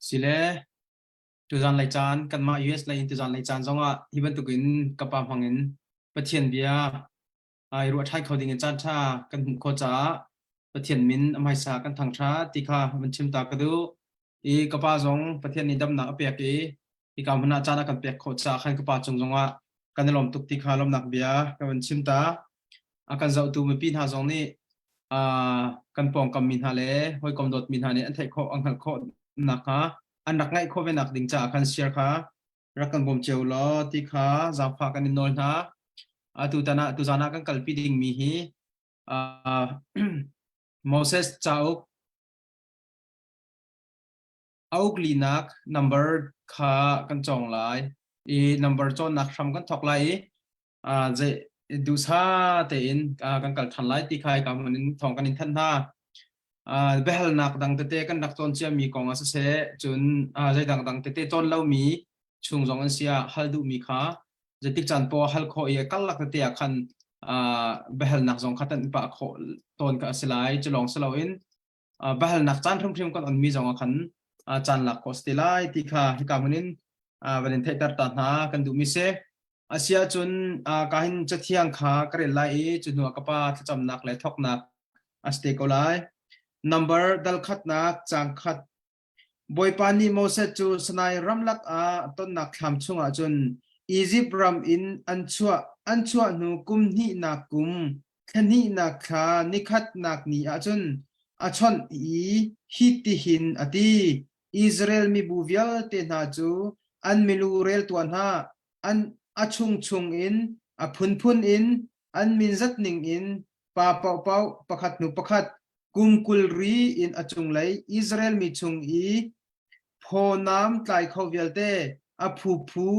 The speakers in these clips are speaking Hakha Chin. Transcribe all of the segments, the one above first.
Sile tuzan lei caan kanmah US lei in tuzan lei caan zongah hi bantukin ka pa hmangin Pathian bia ai ruah ṭhan kho ding in caan ṭha kan hmuh khawh caah Pathian min a hmaisa kan thangṭha ti kha van chim ta ka duh. I ka pa zong Pathian nih damnak a pek i hika hmun ah caan a kan pek khawh caah khan ka pa cung zongah kan i lawm tuk ti kha lawmnak bia ka van chim ta. A kan zohtu mipi hna zong nih uh, kan pawngkam mi hna le hawikom dawtmi hna nih an theih khawh an hngalh khawh nakhnga an rak ngaih khawh ve nak ding caah khan share kha rak kan bawm cio law ti kha zaangfah kan in nawl hna. Atu tan ah tuzan ah kan kalpi dingmi hi uh, Moses cauk a uk linak number kha kan cawng lai i number cawnnak hram kan thawk lai i uh, zei duhsa tein uh, kan kal than lai ti kha ka hmun in thawng kan in thanh hna. Uh, biahalnak dang tete kan rak cawn ciami kong ah siseh cun uh, zei dang dang tete cawn lomi chung zong an si ah hal duhmi kha zeitik caan poah hal khawh i kal lak tete ah khan uh, biahalnak zong kha tan pah khawh tawn ka si lai cu lawng si loin uh, biahalnak caan hrimhrim kan onmi zong ah khan uh, caan lak khawh si lai ti kha hika hmun in uh, van in theihter ta hna kan duhmi si Asiahcun ka hin cathiang kha ka rel lai i cu hnuah ka pa thlacamnak le thawknak a si te ko lai. Nambar dal khatnak caang khat Bawipa nih Moses cu Sinai ramlak ah tonnak thlam chungah cun Izipt ram in an chuah an chuah hnu kum hnihnak kum thla hnihnak thla nikhatnak ni ah cun a chawnh i hitihin a ti Israel mibu vialte hna cu an milu rel tuah hna an a chungchung in a phunphun in an min zat ning in pa paohpaoh pakhat hnu pakhat kum 20 ri in a cunglei Israel mi chung i phawnam tlai kho vialte a phuphu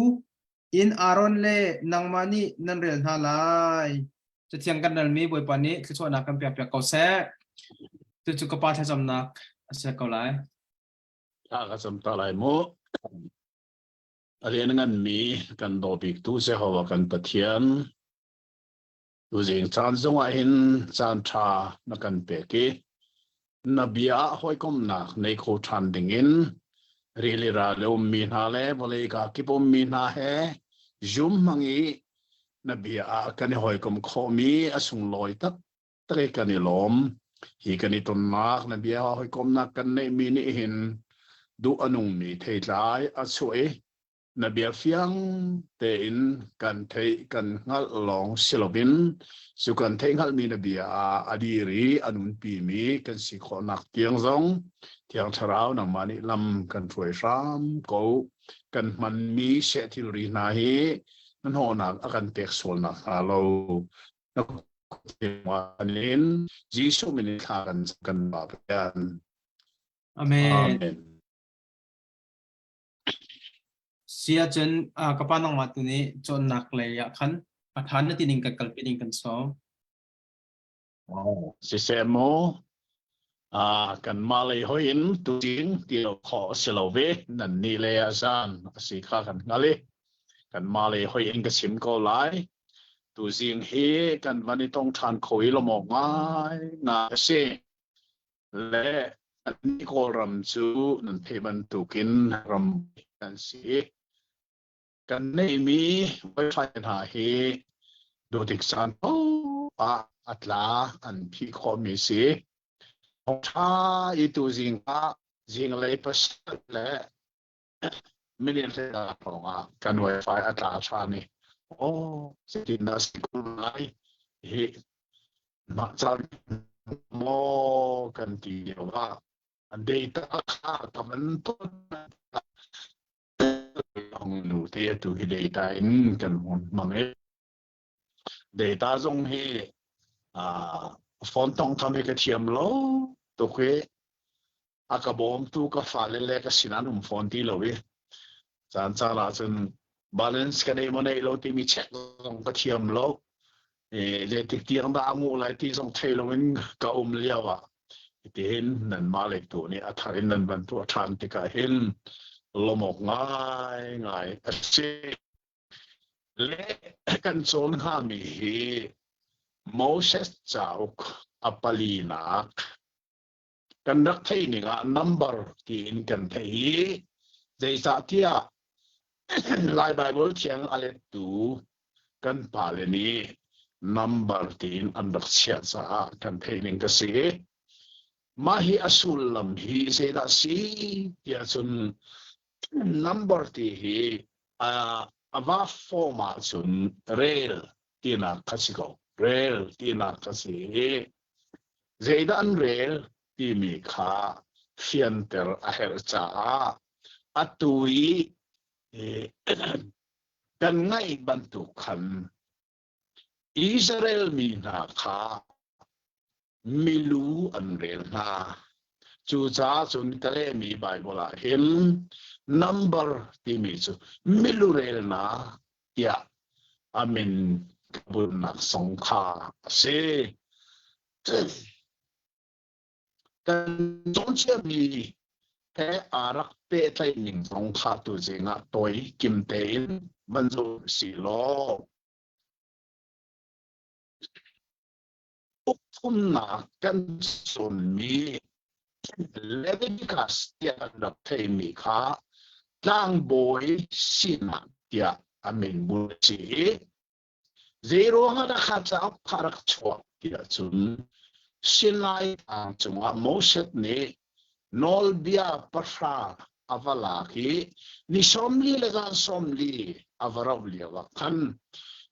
in Aaron le nangmah nih nan rel hna lai. Cathiang kan relmi Bawipa nih thluachuahnak kan pekpiak ko seh. Cucu ka pa thlacamnak a si ko lai. Thla ka cam ta lai mu. A rian nganmi kan daw biktu Jehovah kan Pathian, tuzing caan zongah hin caan ṭha na kan pek i na bia ah hawikomhnak nei kho ṭhan dingin rili ral i ummi hna le vawlei ka kip ummi hna he zum hmang i na bia ah kan i hawikom khawhmi a sunglawi tak tak i kan i lawm. Hi kan i tonnak na bia hawikomnak kan neihmi nih hin duh a nungmi theitlai a chuah i na bia fiang tein kan theih kan hngalh lawng si loin cu kan theih hngalhmi na bia ah a dir i a nunpimi kan si khawhnak tiang zong Thiang Thlarau nangmah nih lam kan hruai hram ko. Kan hmanmi seh thilri hna hi na hnawhnak a kan pek sualnak hnga lo. Na in Jesuh min in thla kan kan ba Pathian. Amen. Amen. Si ahcun ka pa nangmah tu nih cawnnak lei ah khan a tha na ti ning kan kalpi ding kan sawm. Oh, siseh mu ah kanmah lei hoi in tuting ti lo khawh a si lo ve nan nih le a zan a si kha kan hngal i kanmah lei hoi in ka chim ko lai Tuzing hi kan van i tong ṭhan kho i lawmawk ngai ngai a si. Le annih Kawlram cu nan theih bantukin ram kan si. Kan neihmi wifi hna hi duhtik caan paoh ah a tla an phih khawhmi si. Thawngṭha i tuzing ah zinglei pasal le Minute hlei hrawng ah kan wifi a tla ṭhan i aw zeitin dah si kun lai hi mah caan maw kan ti lio ah data kha ka van ton nu te atu hi data in kan hun hmang i data zong hi phone tong tham hi ka thiam lo tuk i a ka bawmtu ka fale le ka sin an um fawn ti lo i caan caan ah cun balance ka nei maw nei lo timi check zong ka thiam lo e zeitik tiang dah a nguh lai ti zong thei lo in ka um lio ah tihin nan mah le tu nih a thar in nan van tuah ṭhan tikah hin lawmawk ngai ngai a si le kan cawn hngami hi Moses cauk a palinak. Kan rak theih ning ah number tiin kan theih i zeicahtiah Lai Baibal Thiang a lettu kan pale nih number tiin an rak chiah caah kan theih ning ka si. Mah hi a sullam hi zeidah si tiah cun number ti hi a va form ahcun rel tinak kha si ko. Rel tinak kha si i zeidah an rel timi kha fianter a herh caah atu i kan ngaih bantuk khan Israel mi hna kha milu an rel hna. Cucaah cun ka lehmi Baibal ah hin number timi cu milu relnak tiah a min ka bunnak zong kha a si. Kan cawnchiami he aa rak pehtlaih ning zong kha tuzing ah tawi kim tein van zoh si law Ukthumnak kan cawnmi Leviticus tiah kan rak theihmi kha tlangbawi sinak tiah a min bul a si i zeiruangah dah kha cauk kha rak chuah tiah cun Sinai tlang cungah Moses nih nawlbia pahra a va lak i ni 40 le zan 40 a va rauh lio ah khan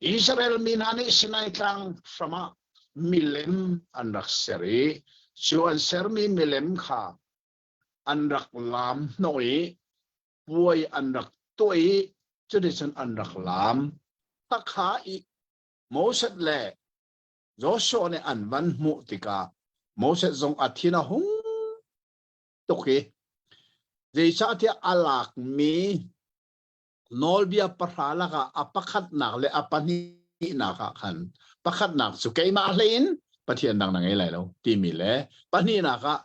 Israel mi hna nih Sinai tlang hram ah milem an rak ser i cu an sermi milem kha an rak laam hnawh i puai an rak tuah i cuticun an rak laam. Khakha i Moses le Joshua nih an van hmuh tikah Moses zong a thin a hung tuk i zeicahtiah a lakmi nawlbia pahra lakah a pakhatnak le a pahnihnak ah khan pakhatnak cu keimah hlei in Pathian dang na ngei lai lo timi le pahnihnak ah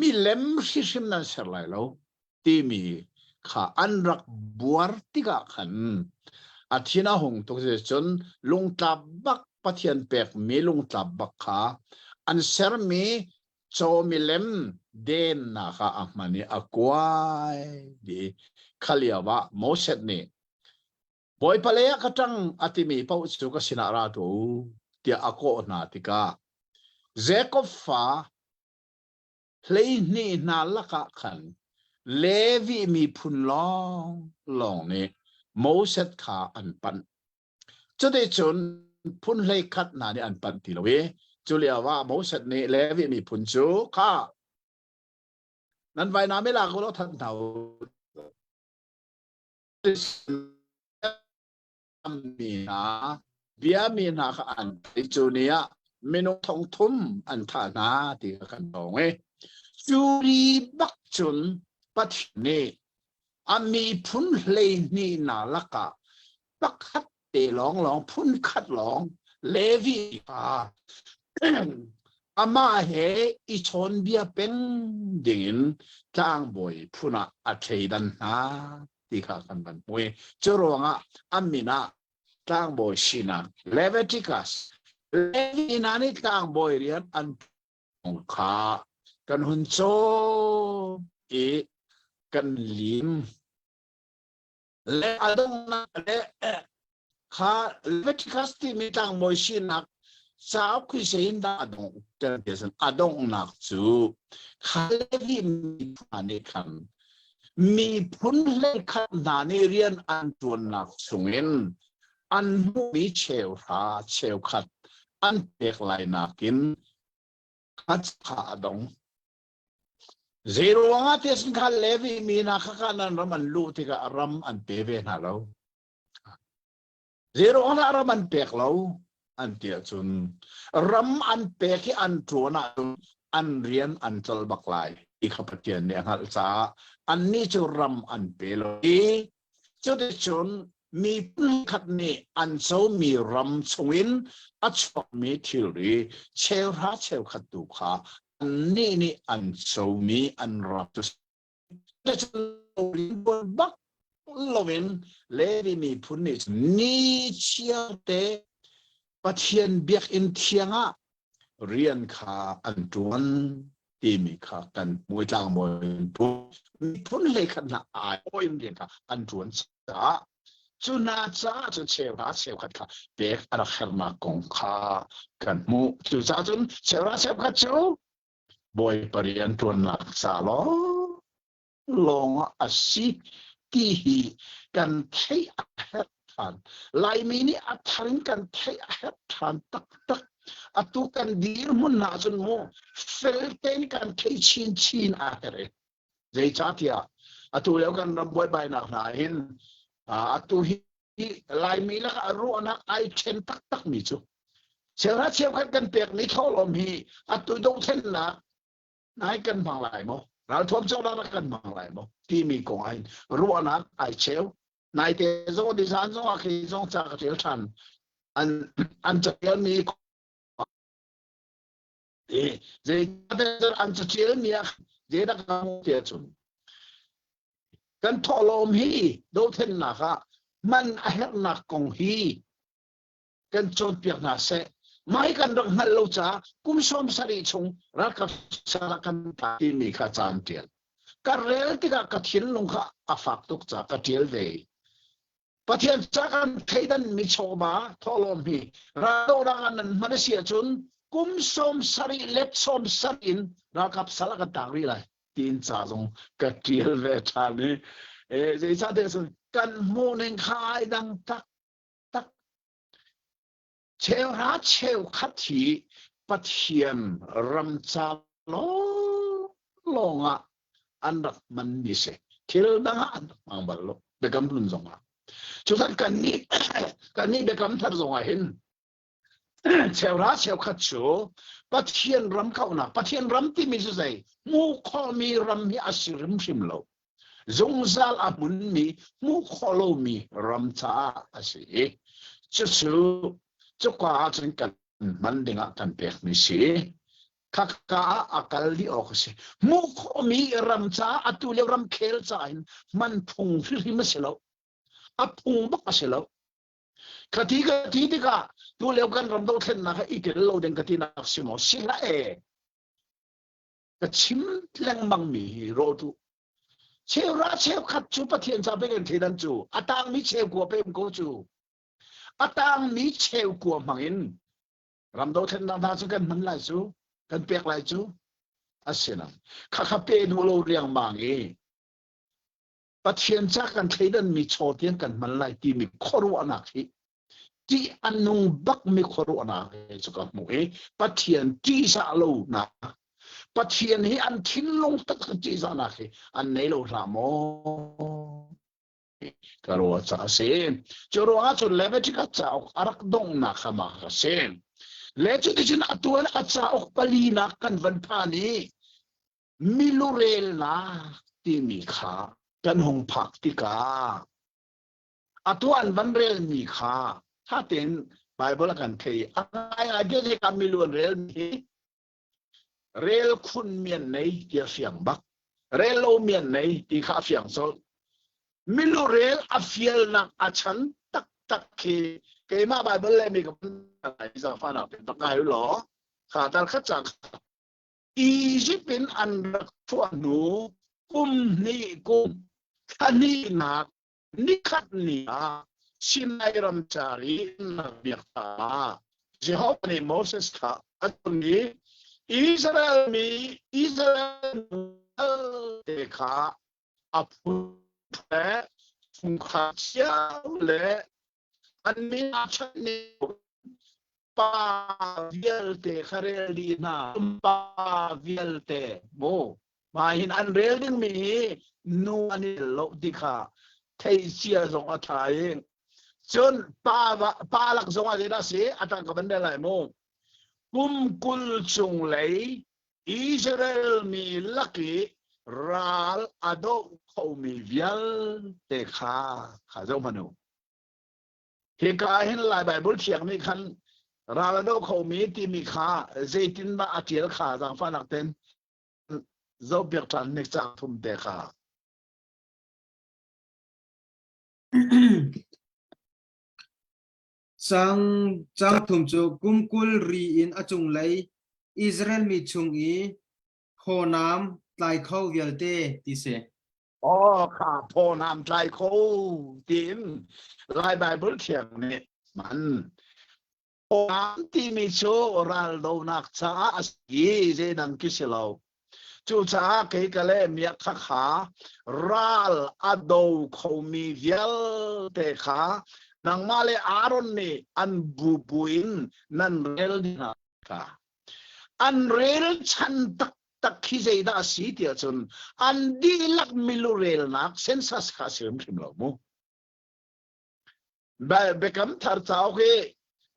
milem hrihrim nan ser lai lo timi kha an rak buar tikah khan a thin a hung tuk cun lungtlap bak Pathian pekmi lungtlap bak kha an sermi caw milem dennak ah a hman i a kuai dih. Kha lio ah Moses nih Bawipa lei ah ka ṭang a timi paoh cu ka sinah ra tuah u tiah a kawh hna tikah Jakob fa 12 hna lakah khan Levi miphun lawng lawng nih Moses kha an panh. Cuticun phun 11 hna nih an panh ti lo i cu lio ah Moses nih Levi miphun cu kha nan vainam i lak u law that hna u. Mi hna bia mi hna kha an theih cu ni ah minung thong thum an thah hna ti kha kan tong i cu ri bak cun Pathian nih a miphun 12 hna lakah pakhat te lawnglawng phun khat lawng Levi kha amah he i chawnbia peng dingin tlangbawi phun ah a thleidan hna ti kha kan van hmu i cu ruangah a min ah tlangbawi sinak Leviticus Levi hna nih tlangbawi rian an kha kan hun cawn i kan lim le a donghnak le kha Leviticus timi tlangbawi sinak cauk khi sein dah a dongh a donghnak cu kha Levi mi hna nih khan miphun 11 hna nih rian an ṭuannak chungin an hmuhmi cheuhra cheukhat an pek lai nakin kha kha a dong. Zeiruangah tiah kha Levi mi hna kha kha nan ram an luh tikah ram an pe ve hna lo. Zeiruangah ram an pek lo an ti ahcun ram an pek i an ṭuan ahcun an rian an tlol bak lai ti kha Pathian nih a hngalh caah annih cu ram an pe lo i Cuticun miphun khat nih an comi ram chungin a chuakmi thilri cheuhra cheukhat tu kha annih nih an comi an ram cu cuticun bak loin Levi miphun nih ni chiarte Pathian biakinn thiang ah rian kha an ṭuan ti. timi kha kan muitlang mawi miphun hlei khat hna ai awin rian kha an ṭuan caah cu hna caah cun cheuhra cheukhat kha pek a rak hernak kong kha kan hmuh. Cucaah cun cheuhra cheukhat cu Bawipa rian ṭuannak ca lawng lawng ah a si ti hi kan theih a herh ṭhan. Laimi nih a thar in kan theih a herh ṭhan taktak. Atu kan dirhmun hna cun mu fel tein kan theih chinchin a herh i zeicahtiah atu lio kan ram buaibainak hna hin atu hi Laimi lakah ruahnak ai ṭhen taktakmi cu cheuhra cheukhat kan pekmi thawhlawm hi atu dohthlennak nai kan hmang lai maw ralthuam cawknak kan hmang lai maw timi kong ah hin ruahnak ai cheu naite zong nizan zong ah khi zong ca ka ṭial ṭhan an an caṭialmi zei an caṭialmi ah zeidah ka hmuh tiah cun kan thawhlawm hi dothlennak ah hman a herhnak kong hi kan cawnpiak hna seh. Mah hi kan rak hngalh lo caah kum 70 chung ralkap sal kan ta timi kha ca an ṭial. Ka rel tikah ka thinlung kha a fak tuk caah ka ṭial ve. Pathian ca kan thleidan mi chawva thawhlawm hi raldohnak ah nan hman a si ahcun kum 70 let 70 in ralkap sal ah kan tang rih lai tiin ca zong ka ṭial ve ṭhan i zeicahtiah cun kan hmuhning kha ai dang tak tak. Cheuhra cheukhat hi Pathian ram ca lawnglawng ah an rak hmanmi si. Thil dang ah an rak hmang bal lo. Biakam hlun zong ah. Cutan kannih kannih biakam thar zong ah hin cheuhra cheukhat cu Pathian ram kauhnak Pathian ram timi cu zei hmuh khawhmi ram hi a si hrimhrim lo. Zungzal a hmunmi hmuh khawh lomi ram caah a si i cucu cuka ah cun kan hman dingah kan pekmi si. Khaka ah a kal dih awk a si. Hmuh khawhmi ram caah atu lio ramkhel caah hin hman phung hrimhrim a si lo. A phung bak a si lo. Ka ti ka ti tikah tu lio kan ram dothlennak ah i tel lo ding ka ti nak si maw? Si hlah e. Ka chim lengmang mi hi rawh tu. Cheuhra cheukhat cu Pathian ca pek in thleidan cu a tangmi cheukua pem ko cu. A tangmi cheukua hmang in ram dothlennak hna cu kan hman lai cu, kan pek lai cu. Asinain khakha pe duh lo riangmang i Pathian ca kan thleidan mi chaw tiang kan hman lai timi khuaruahnak hi ṭih a nung bakmi khuaruahnak he cu ka hmuh i Pathian ṭihzah lonak Pathian hi an thinlung taktak ṭihzahnak hi an nei lo hlah maw ka ruah ca a si. Cu ruangah cun Leviticus cauk a rak donghnak kha mah a si. Le cuticun atu in a cauk palinak kan van phan i milurelnak timi kha kan hung phak tikah Atu an van relmi kha tha tein Bible a kan thei. A ngaingai bia hi ka milu an relmi hi rel khun mi an nei ti a fiang bak. Rel lo mi an nei ti kha a fiang colh. Milu rel a fialnak a chan taktak khi keimah Bible le mi ka zaangfahnak te bak ngai law kha tal khat ca Egypt in an rak chuah hnu kum hnih kum thla hnihnak Nikhat ni ah Sinai ramcar i an biak caah Jehovah nih Moses kha a ton i Israel mi Israel vialte kha a phun le chungkhar cio le an min aa chanh ning pa vialte kha rel dih hna pa vialte mu mah hin an rel dingmi hi nu an i lo ti kha thei cia zong a tha i cun pa pa lak zong ah zeidah si a tang ka van rel lai mu kum 20 cung lei Israel mi lak i ral a doh khomi vialte kha kha zoh hmanh u Hika ah hin Lai Baibal Thiang nih khan ral a doh khomi timi kha zeitindah a ṭial kha zaangfahnak tein zohpiak ṭhan hnik caang thum te kha. Caang caang thum cu kum 20 ri in a cunglei Israel mi chung i. Phawnam tlai kho vialte ti si. Aw kha phawnam tlai kho tiin Lai Bible thiang nih man. Phawnam timi cu raldonak caah a si zeidang ki si lo. Cucaah kei ka le miak kha kha ral a do khomi vialte kha nangmah le Aaron nih an bubu in nan rel hna kha. An rel chan taktak hi zeidah a si tiah cun an dihlak milurelnak census kha a si hrimhrim lo mu. Biakam thar cauk hi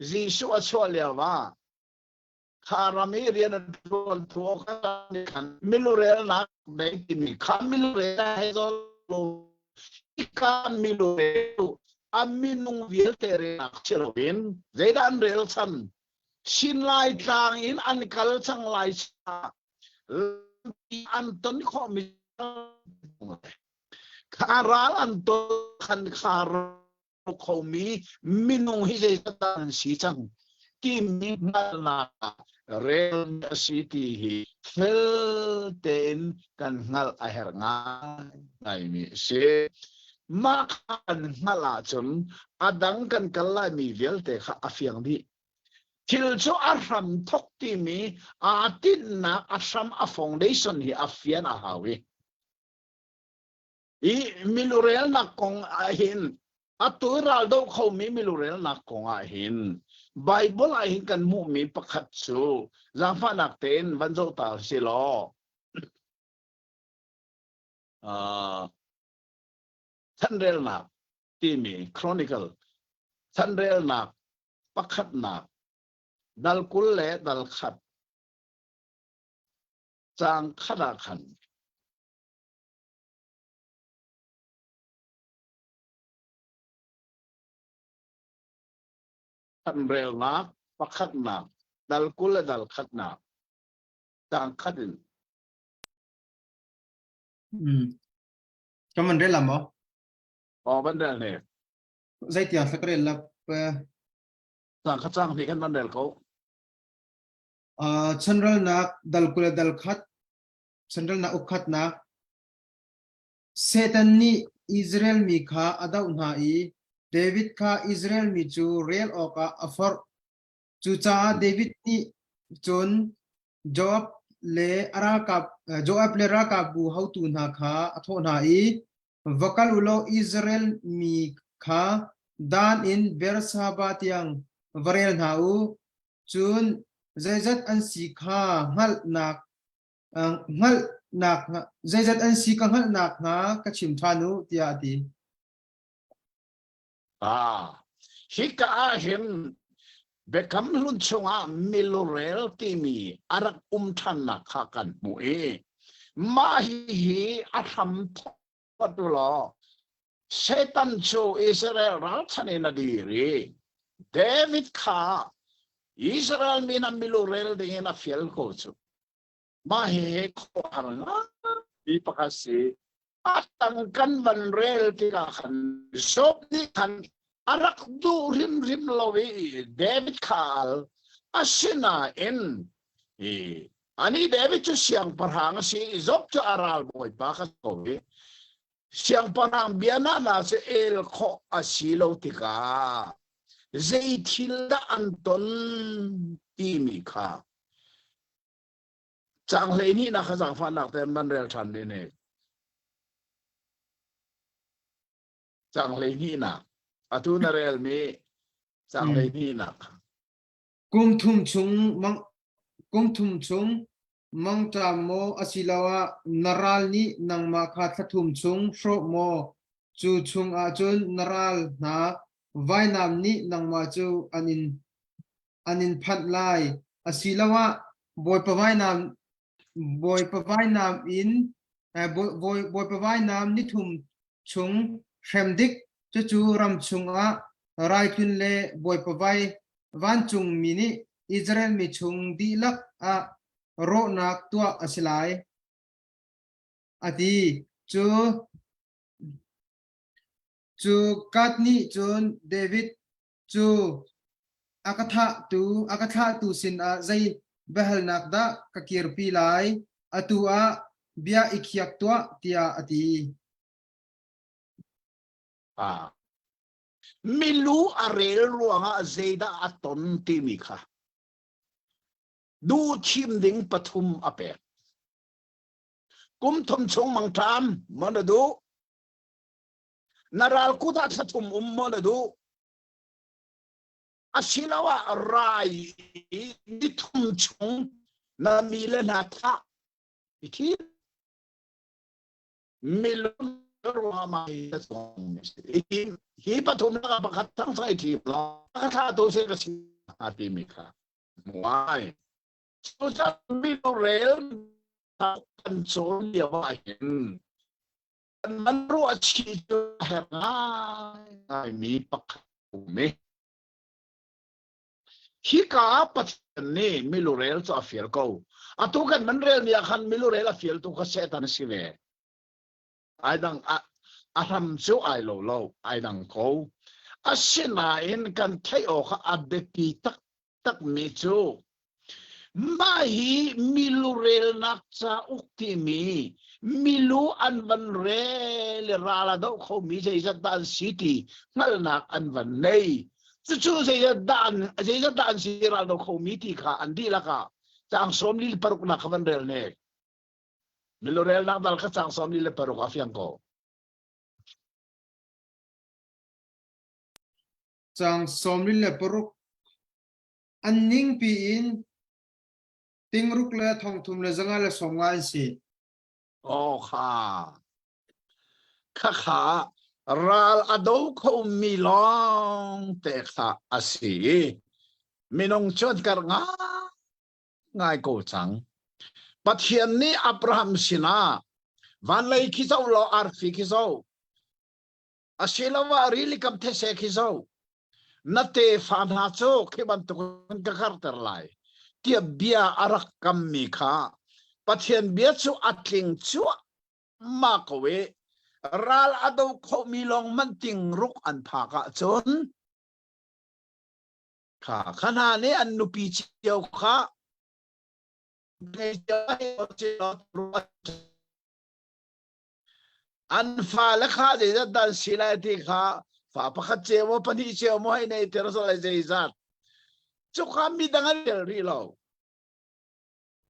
Jesuh a chuah lio ah kha ram i rian a ṭuan tu khan milurelnak nei timi kha milurel he zolo ka milurel a minung vialte relnak si loin zeidah an rel chan Sin lai tlang in an kal cang lai an ton khawhmi kha ral an ton khan kha khomi minung hi zeizat an si cang timi hngalhnak rel a si ti hi fel tein kan hngalh a herh ngaingaimi a si. Mah kha kan hngalh ahcun a dang kan kal laimi vialte kha a fiang dih. Thil cu a hram thok timi aa tinhnak a hram a foundation hi a fian a hau i I milurelnak kong ah hin atu raldoh khomi milurelnak kong ah hin Bible ah hin kan hmuhmi pakhat cu zaangfahnak tein van zoh ta si law uh, chanrelnak timi chronicle chanrelnak pakhatnak dal 20 le dal khat caang khat ah khan Thangrelnak pakhatnak dal 20 le dal khatnak caang khat in. Kan van rel la maw? Aw van rel ne. Zeitiang thla ka rel la? Caang khat caang hnih kan van rel ko. Chanralnak dal 20 le dal khat chanralnak ukkhatnak Satan nih Israel mi kha a doh hna i David kha Israel mi cu rel awkah a forh. Cucaah David nih cun Joab le a ralkap Joab le ralkapbu haotu hna kha a thawh hna i, Va kal u law Israel mi kha Dan in Beersheba tiang va rel hna u, cun zeizat an si kha hngalhnak hngalhnak zeizat an si ka hngalhnak hnga ka chim ṭhan u tiah a ti. Ah, hika ah hin Biakam Hlun chungah milurel timi a rak um ṭhannak kha kan hmuh i mah hihi a hram thawt u law Satan cu Israel ralchan in a dir i David kha Israel mi hna milurel ding in a fial ko cu. Mah hihi khuaruahhar ngai pakhat si. A tang kan van rel tikah khan Job nih khan a rak duh hrimhrim lo i David kha al. Asinain i ani David cu siangpahrang a si i Job cu a ralbawipa kha ko i siangpahrang bia na na cu el khawh a si lo tikah zei thil dah an ton timi kha Caang 12 nak kha zaangfahnak tein van rel ṭhan ding ni. Caang 12 nak. Atu na relmi caang 12 nak. Kum thum chung mang kum thum chung mangṭam maw asiloah na ral nih nangmah kha thla thum chung hrawh maw cu chung ahcun na ral hna vainam nih nangmah cu an in an in phanh lai asiloah Bawipa vainam Bawipa vainam in Bawipa vainam nithum chung hrem dik cucu ram chungah raitlun le Bawipa vai vancungmi nih Israel mi chung dihlak ah rawhnak tuah a si lai a ti. Cu cu Gad nih cun David cu a ka thahtu a ka thlahtu sinah zei biahalnak dah ka kirpi lai? Atu ah bia i khiak tuah, tiah a ti. Ah. Milu a rel ruangah zeidah a ton timi kha duh thim ding pathum a pek. Kum thum chung mangṭam maw na duh? Na ral kut ah thla thum um maw na duh? Asiloah rai i ni thum chung na mi le hna thah i thim. Milung ruangah hi pathum lakah pakhat thang i thim law ka thlah tu si ka si timi kha muai. Cucaah milurel kan cawn lio ah hin kan man ruah chi cu a herh ngaingaimi pakhat um i hika ah Pathian nih milurel cu a fial ko. Atu kan man relmi ah khan milurel a fialtu kha Satan a si ve. Ai dang a, a hram cu ai lo lo, ai dang ko. Asinain kan theih awk ah a biapi taktakmi cu mah hi milurelnak cauk timi milu an van rel i ral a doh khomi zeizat dah an si ti hngalhnak an van nei. Cucu zeizat dah an, zeizat dah an si ral do khomi ti kha an dihlak ah caang sawm li paruknak kha van rel ne. Milurelnak dal kha caang sawm li le paruk ah fiang ko. Caang 46 An ningpi in tingruk le thongthum le zanga le sawmnga an si. Aw kha. Khakha ral a do khomi lawng te kha a si i minung cu an karh ngai ko cang. Pathian nih Abraham sinah vanlei khi zoh law arfi khi zoh asiloah rili kam these khi zoh na tefa hna cu khi bantukin ka karter lai tiah bia a rak kammi kha Pathian bia cu a tling cuahmah ko i ral a do khomi lawng man tingruk an phak ahcun kha kha hna nih an nupi cio kha An fale kha zeizat dah an si lai ti kha fa pakhat cio maw pahnih cio maw hei nei ter lai zeizat. Cuka midang an tel rih lo.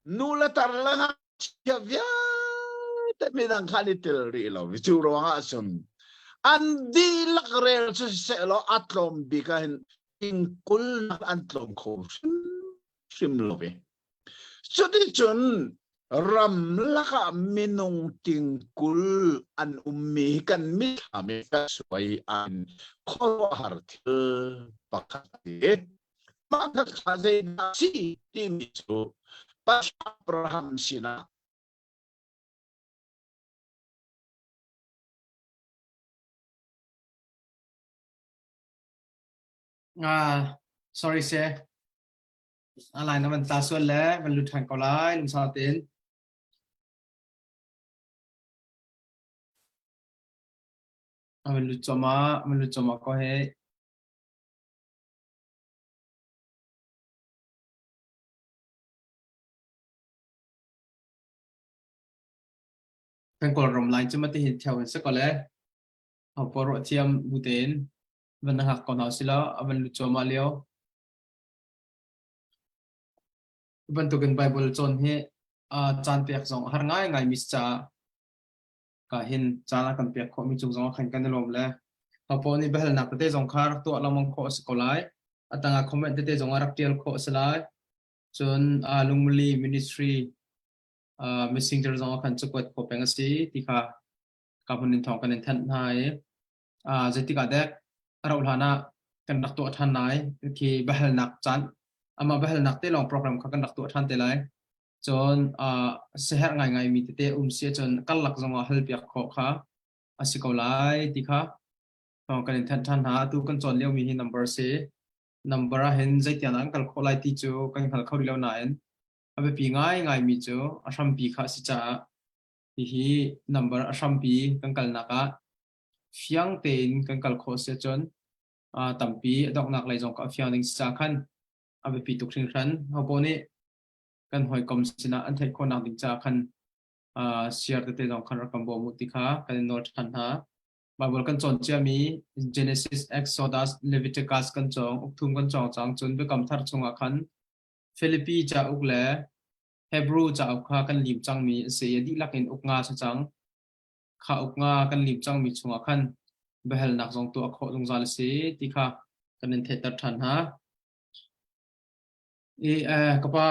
Nu le tar le ngakchia vialte midang kha an i tel rih lo. Cu ruangah cun an dihlak rel cu siseh law a tlawm bik ah hin tingkul nak an tlawm kho hrimhrim lo ve. Cuticun ramlak ah minung tingkul an ummi hi kan mitthlam i kan suai an khuaruahhar thil pakhat a si. Mah kha zeidah a si timi cu Pathian Abraham sinah Ah, sorry sir. A lai na van tla sual le van lut ṭhan ko lai lungsau tein. A van lut cuahmah, a van lut cuahmah ko hei. Kan Kawlram line cu mati hin theo in si ko le. Ho paoh ruah thiam bu tein van na hngak ko hna usih law a van lut cuahmah lio. Bantukin Baibal cawn hi caan pek zong a har ngaingai mi si caah ka hin caan a kan pek khawhmi cung zong ah khan kan i lawm le hopoah nih biahalnak tete zong kha rak tuah lengmang khawh a si ko lai. A tangah comment tete zong ah rak ṭial khawh a si lai. Cun Lungmuli Ministry Messenger zong ah khan cakuat khawh peng a si ti kha ka hmun in thawng kan in thanh hna i zeitik ah dek a rauh hlan ah kan rak tuah ṭhan lai khi biahalnak caan amah biahalnak te lawng program kha kan rak tuah ṭhan te lai cun siaherh ngaingai mi tete um si ahcun karlak zong ah hal piak khawh kha a si ko lai ti kha kan in thanh ṭhan hna atu kan cawn lio mi hi number si number ah hin zeitiang an kal khawh lai ti cu kan hngal kho rih lo nain a biapi ngaingai mi cu a hrampi kha a si caah hihi number a hrampi kan kalnak ah fiang tein kan kal khawh si ahcun tampi a donghnak lei zong kha a fiang ding si caah khan a biapi tuk hringhran. Hopoah nih. kan hawikom sinah an theih khawhnak ding caah khan share tete zong khan rak kan bawm u ti kha kan in nawl ṭhan hna. Bible kan cawn ciami Genesis, Exodus, Leviticus kan cawng, ukthum kan cawng cang cun Biakam Thar chungah khan Filipi cauk le Hebrew cauk kha kan lim cangmi a si i dihlak in uk nga si cang. Kha uk nga kan lim cangmi chungah khan biahalnak zong tuah khawh zungzal a si ti kha kan in theihter ṭhan hna. I ka pa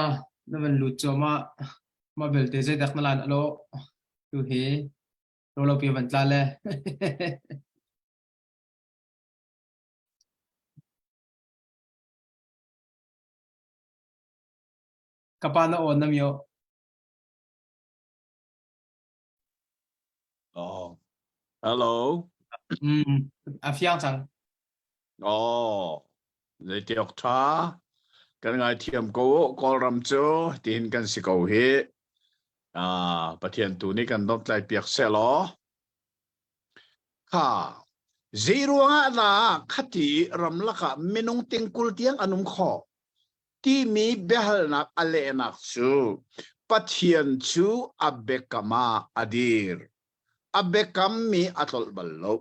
na van lut cuahmah mah belte zeidak na lan alo tu hi rolo pi van tla le. Ka pa na awn na mio. Oh. Hello. A fiang cang. Oh. Zeitiok tha. Kan ngaithiam ko Kawlram cu tihin kan si ko hi. Ah, Pathian tu nih kan dawt piak seh law. Kha. Zei ruangah dah khati ramlak ah minung tingkul tiang an um khawh? Timi biahalnak a lehnak cu Pathian cu a biakam ah a dir. A biakammi a tlolh bal lo.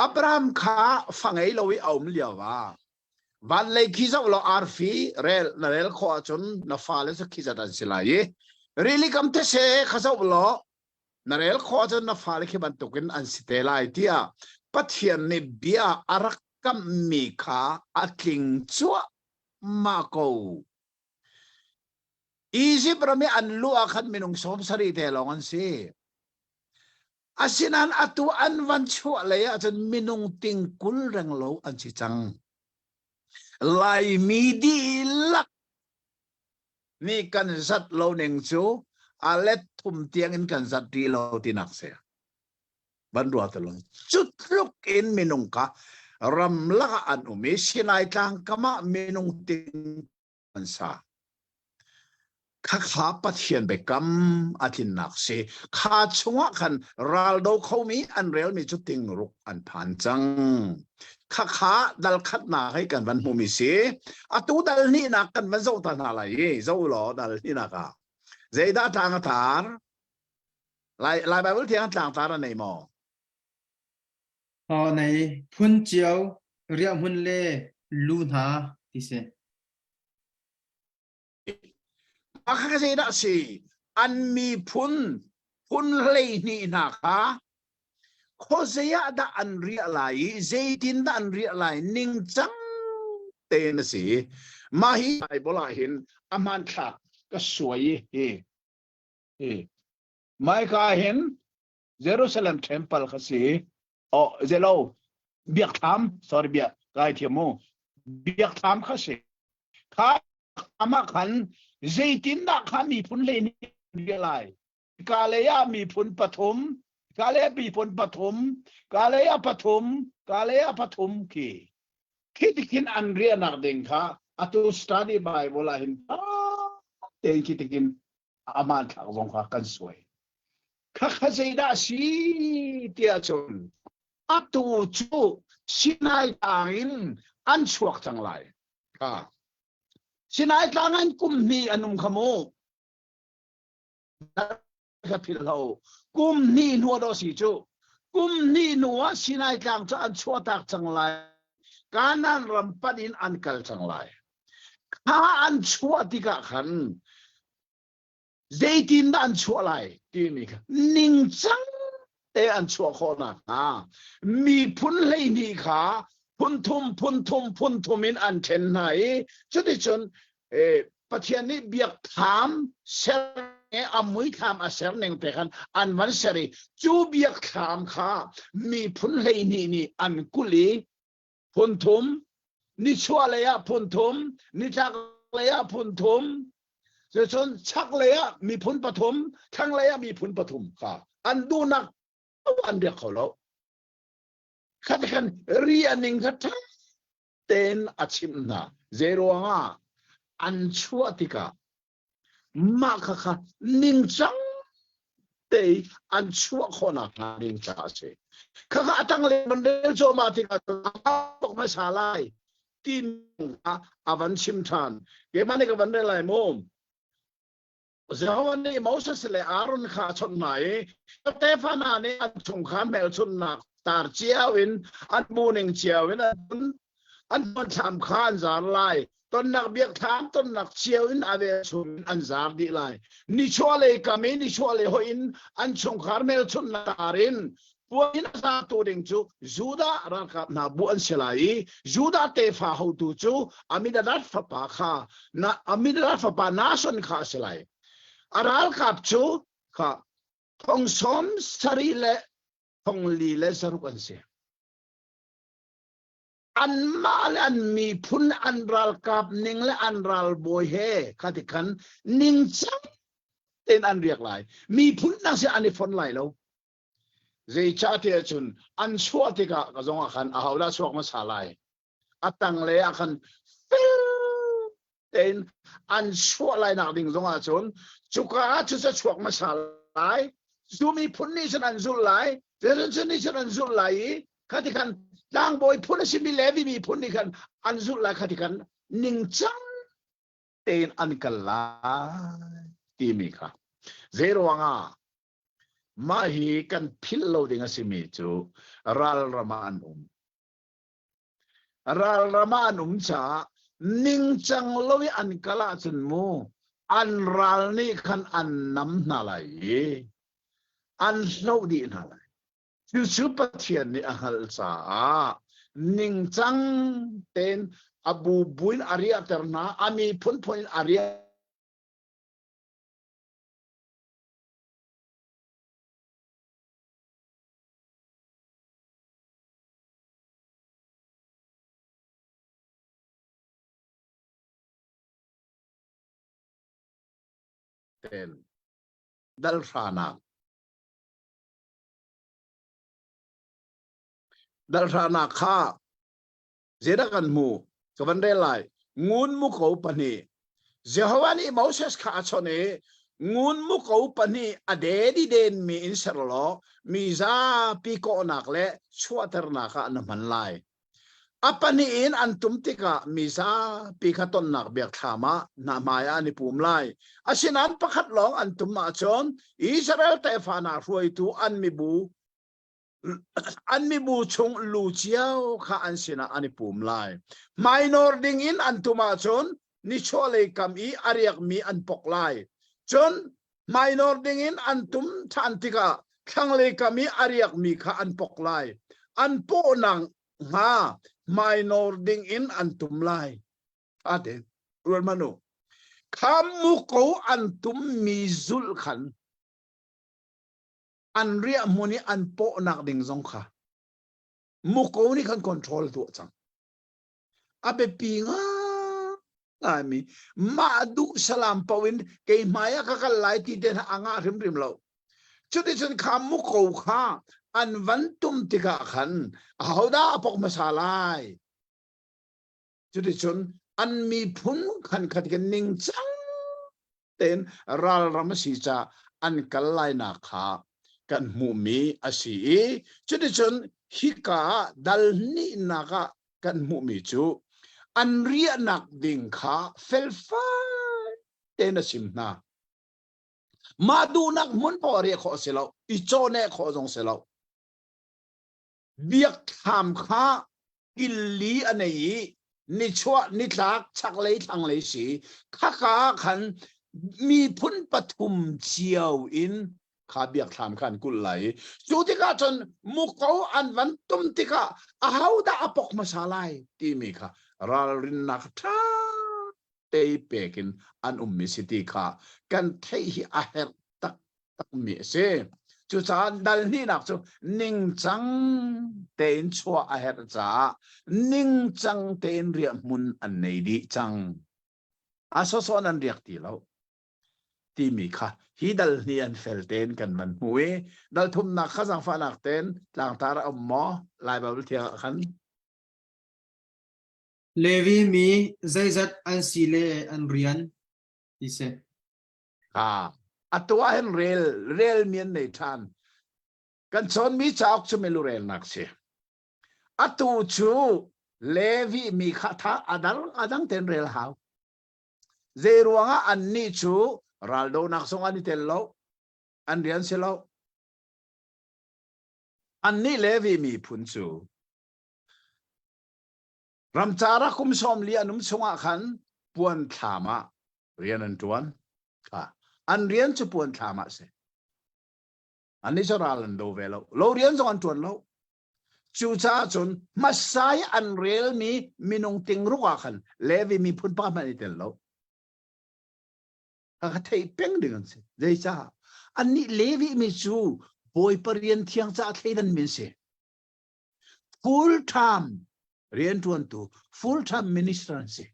Abraham kha fa ngei lo i a um lio ah van lei khi zoh law arfi rel na rel khawh ahcun na fale cu khi zat an si lai i rili kam these kha zoh law na rel khawh ahcun na fale khi bantukin an si te lai tiah Pathian nih bia a rak kamhmi kha a tling cuahmah ko. Izipt ram i an luh ah khan minung 70 te lawng an si. Asinain atu an van chuah lei ahcun minung ting 20 renglo an si cang. Laimi dihlak nih kan zat lo ning cu a let thum tiang in kan zat rih lo tinak si. Van ruah te lo. Cu tluk in minung kha ramlak ah an um i Sinai tlang kam ah minung ting an sa. Khakha Pathian biakam a tlinnak si. Kha chungah khan raldo khomi an relmi cu tingruk an phan cang. Khakha dal khatnak hei kan van hmumi si. Atu dal hnihnak kan van zoh ta hna lai i zoh law dal hnihnak ah. Zeidah tlang a tar? Lai, Lai Bible thiang tlangtar a nei maw? Aw nei phun cio riahhmun le lu hna ti si. Mah kha zeidah a si? An miphun phun 12 hna kha khuazei ah dah an riah lai i zeitindah an riah lai ningcang tein a si. Mah hi Bible ah hin a hmanthlak ka suai i hi hi Maika hin Jerusalem temple kha si. Oh, zelo biakthlam sorry bia kai thiam mu biakthlam kha si. Kha amah khan zeitindah kha miphun hlei nih bia lai ka lei ah miphun pathum ka lei ah miphun pathum ka lei ah pathum ka lei ah pathum khi khi tikhin an riahnak ding kha atu study bible ah hin tein khi tikin a hmanthlak zong kha kan suai kha kha zeidah si tiah cun atu cu Sinai tlang in an chuak cang lai kha Sinai tlang an kum hnih an um kha mu ka philh lo kum hnih hnu dawh si cu kum hnih hnu ah Sinai tlang cu an chuahtak cang lai Kanaan ram panh in an kal cang lai kha an chuah tikah khan zeitindah an chuah lai timi kha ningcang te an chuah khawh nakhnga miphun 12 kha phun thum phun thum phun thum in an ṭhen hna i cuticun Pathian nih biakthlam ser a muithlam a ser ning te khan an van ser i cu biakthlam kha miphun 12 nih an kulh i phun thum nichuah lei ah phun thum nitlak lei ah phun thum cucun chak lei ah miphun pathum thlang lei ah miphun pathum kha an duhnak an biak kho lo khat khan ri a ning kha ṭha tein a chimh hna zei ruangah an chuah tikah mah kha kha ningcang te an chuah khawhnak hnga ding caah a si khakha a tang le van rel cuahmah tikah bok hmasa lai ti a van chim ṭhan keimah nih ka van rel lai mu. Jehovah nih Moses le Aaron kha a chawnh hna i tefa hna nih an chungkhar hmelchunhnak tar cio in an bu ning cio in an an thlam kha an zar lai. Tonnak biakthlam tonnak cio in a velchum in an zar dih lai. Nichuahlei kam i nichuahlei hoih in an chungkhar hmelchunhnak tar in puan in a zartu ding cu Judah ralkap hna bu an si lai i Judah tefa hotu cu Amminadab fapa kha na Amminadab fapa Nahshon kha a si lai. A ralkap cu kha thong sawm sarih le thong li le zaruk an si. Anmah le an miphun an ralkap ning le an ralbawi he kha ti khan ningcang tein an riak lai. Miphun dang sin an i fon lai lo. Zeicahtiah cun an chuah tikah ka zong ah khan ahodah chuak hmasa lai? A tanglei ah khan fel tein an chuah lai nak ding zong ah cun cuka ah cu ca chuak hmasa lai. Cu miphun nih cun an zulh lai. Cu nih cun an zulh lai i khati khan tlangbawi phun a simi Levi miphun nih khan an zulh lai khati khan ningcang tein an kal lai timi kha. Zeiruangah Mah hi kan philh lo ding a simi cu ralram ah an um. Ralram ah an um caah ningcang lo i an kal ahcun mu an ral nih khan an nam hna lai i an hloh dih hna lai. Cucu Pathian nih a hngalh caah ningcang tein a bubu in a riahter hna, a miphun phun in a riah Ten dal hranak dal hranak kha Zeidah kan hmu? Ka van rel lai. Ngun muko pahnih. Jehovah nih Moses kha a chawnh i ngun muko pahnih a dedi denmi in ser law mi zapi kawhnak le chuahternak ah na hman lai. A pahnih in an tum tikah mi zapi kha tonnak biakthlam ah hna hmai ah an i pum lai. Asinain pakhat lawng an tum ahcun Israel tefa hna hruaitu an mibu an mibu chung lu cio kha an sinah an i pum lai. Hmainawr ding in an tum ahcun nichuahlei kam i a riakmi an pok lai. Cun hmainawr ding in an tum ṭhan tikah thlanglei kam i a riakmi kha an pok lai. An pawhnak hnga hmainawr ding in an tum lai. Ate, ruat hmanh u. Kha muko an tummi zulh khan an riah hmun i an pawhnak ding zong kha muko nih khan control tuah cang a biapi ngaimi mah duh salam paoh in kei hmai ah ka kal lai ti te hna a ngah hrimhrim lo cuticun kha muko kha an van tum tikah khan ahodah a pok hmasa lai Cuticun an miphun khan khat kan ningcang tein ralram a si caah an kal lainak kha kan hmuhmi a si i cuticun hika ah dal hnihnak ah kan hmuhmi cu an riahnak ding kha felfai tein a chim hna. Mah duhnak hmun poah riah khawh a si lo, i cawneh khawh zong si lo. Biakthlam kha killi a nei i nichuah nitlak chaklei thlanglei si khaka ah khan miphun pathum cio in kha biakthlam kha an kulh lai i cu tikah cun muko an van tum tikah ahodah a pok hmasa lai timi kha ralrinnak ṭha te pek in an ummi si ti kha kan theih hi a herh taktakmi a si. Cucaah dal hnihnak cu ningcang tein chuah a herh caah ningcang tein riahhmun an nei dih cang. A sawsawh nan riak ti lo timi kha hi dal hnih an fel tein kan van hmu i dal thumnak kha zaangfahnak tein tlangtar a um maw Lai Baibal thiang ah khan Levi mi zeizat an si le an rian ti si. Ah, atu ah hin rel rel mi an nei ṭhan. Kan cawnmi cauk cu milu relnak si. Atu cu Levi mi kha tha adang adang ten rel hau. Zei ruangah annih cu Raldonak zong an i tel lo. An rian si lo. Annih Levi miphun cu ramcar ah kum 40 an um chungah khan puan thlam ah rian an ṭuan. An rian cu puan thlam ah si. Annih cu ral an do ve lo. Lo rian zong an ṭuan lo. Cucaah cun hmasa i an relmi minung tingruk ah khan Levi miphun pakhat hmanh i tel lo. Ka theih peng ding an si. Zeicah? Annih Levi mi cu Bawipa rian thiang caah thleidan mi an si. Full time rianṭuantu, full time minister an si.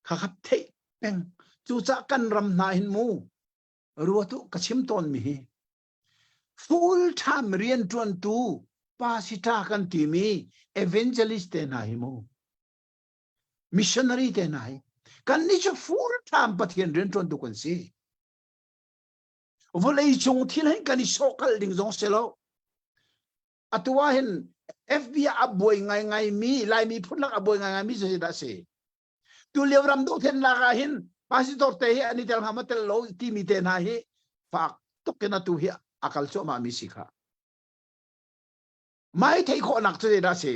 Kha kha theih peng. Cucaah kan ram hna hin mu ruat u ka chim tawn mi hi full time rianṭuantu pasita kan timi evangelist te hna hi mu missionary te hna hi kan nih cu full time Pathian rianṭuantu kan si. Vawlei cung thil hin kan i sawhkalh ding zong si lo. Atu ah hin FB ah a buai ngaingai mi Laimi phun lak a buai ngaingai mi cu dah si? Tu lio ram dohthlennak ah hin pastor te hi an i tel hnga maw tel lo timi te hna hi fak tuk in atu hi a kal cuahmah mi si kha. Mai theih khawhnak cu zeidah si?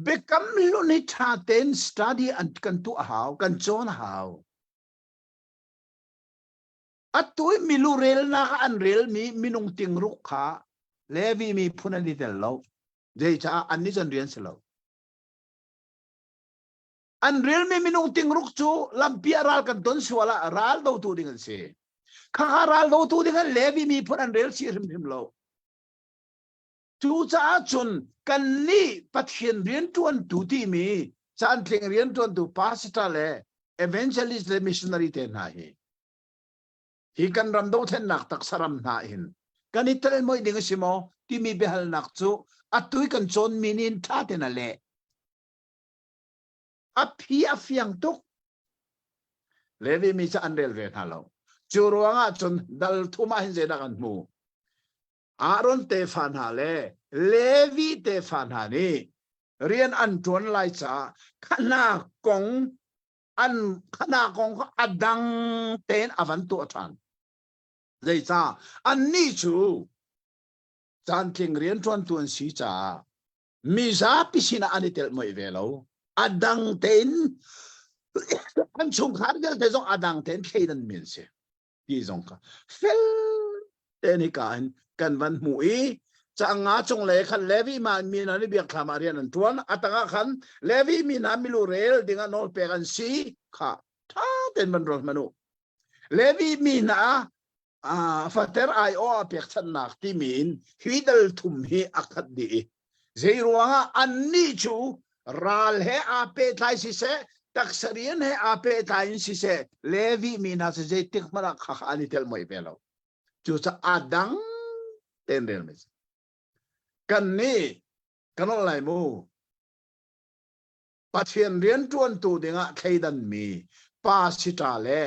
Biakam hlun hi ṭha tein study an kan tuah a hau, kan cawn a hau. Atu i milu relnak ah an relmi minung tingruk kha Levi miphun an i tel lo. Zeicah annih cu an rian si lo. An relmi minung tingruk cu lampi ah ral kan ton sual ah ral dotu ding an si. Khakha ral dotu ding an Levi miphun an rel chih hrimhrim lo. Cucaah cun kannih Pathian rianṭuantu timi caantling rianṭuantu pastor le evangelist le missionary te hna hi hi kan ram dothlennak taksa ram hna hin kan i tel moi ding a si maw timi biahalnak cu atu i kan cawnmi nih hin ṭha tein a leh. A phi a fiang tuk. Levi mi cu an rel ve hna lo. Cu ruangah cun dal thum ah hin zeidah kan hmu? Aaron tefa hna le Levi tefa hna nih rian an ṭuan lai caah khana kong an khana kong kha a dang tein a van tuah ṭhan. Zeicah annih cu caantling rianṭuantu an si caah mizapi sinah an i telh moih ve lo. A dang tein an chungkhar vialte zong a dang tein thleidan mi an si. Ti zong kha fel tein hika hin kan van hmuh i canga cung le khan Levi ma mi hna nih biakthlam ah rian an ṭuan a tangah khan Levi mi hna milu rel dingah nawl pek an si kha ṭha tein van ruat hmanh u. Levi mi hna fater aiawh ah pekchanhnak timi in hi dal thum hi a khat dih i zei ruangah annih cu ral he aa pehtlai siseh taksa rian he aa pehtlai in siseh Levi mi hna cu zeitik hmanh ah kha an i tel moi ve lo. Cucaah a dang tein relmi si. Kan nih kan olh lai mu. Pathian rianṭuantu dingah thleidanmi pasita le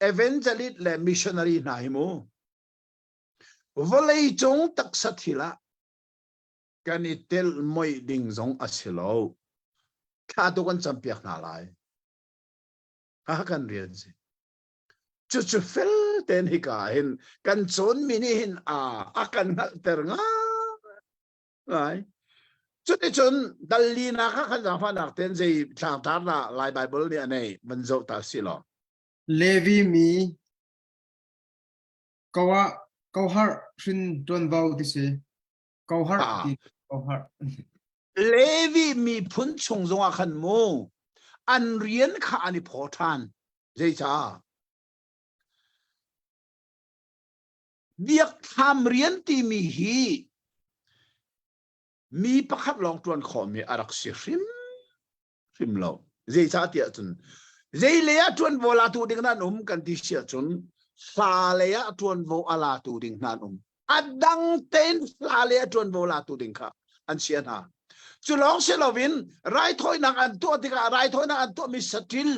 evangelist le missionary hna hi mu vawlei cung taksa thil ah kan i tel moih ding zong a si lo. Thla tu kan campiak hna lai. Ha kan rian si. Cucu fel tein hika hin kan cawnmi nih hin a a kan hngalhter ngai. Cuticun dal linak ah khan zaangfahnak tein zei tlangtar dah Lai Baibal nih a nei van zoh ta si law. Levi mi koah koharh hrin ṭuanvo ti si. Koharh ti koharh. Levi miphun chung zongah khan mu an rian kha an i phaw ṭhan. Zeicah? Biakthlam rian timi hi mi pakhat lawng ṭuan khawhmi a rak si hrim hrim lo. Zeicah tiah cun zei lei ah ṭuanvo latu ding nan um kan ti si ahcun hla lei ah ṭuanvo a latu ding hna an um. A dang tein hla lei ah ṭuanvo latu ding kha an chia hna. Cu lawng si loin raithawinak an tuah tikah raithawinak an tuahmi saṭil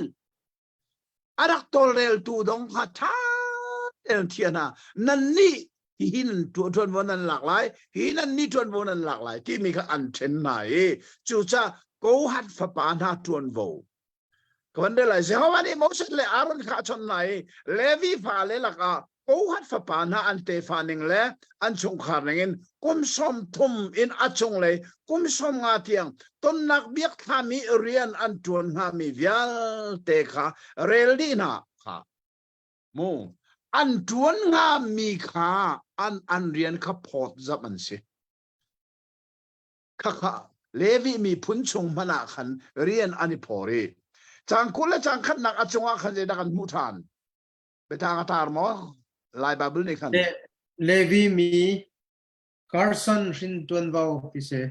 a rak tawlreltu dong kha ṭha tein thiah hna nannih hihi nan ṭuanvo nan lak lai hi nannih ṭuanvo nan lak lai timi kha an ṭhen hna i cucaah Kohath fapa hna ṭuanvo. Ka van rel lai. Jehovah nih Moses le Aaron kha a chawnh hna i Levi fale lakah Kohath fapa hna an tefa ning le an chungkhar ningin kum 30 in a cunglei kum 50 tiang tonnak biakthlam i rian an ṭuan hngami vialte kha rel dih hna kha mu an ṭuan hngami kha an an rian kha phawt zamh an si. Khakha Levi miphun chung hmanh ah khan rian an i phawr i cang 20 le cang khatnak a cungah khan zeidah kan hmuh ṭhan? Biatang a tar maw? Lai Bible nih khan. Levi mi Gerson hrin tuanvo ti si.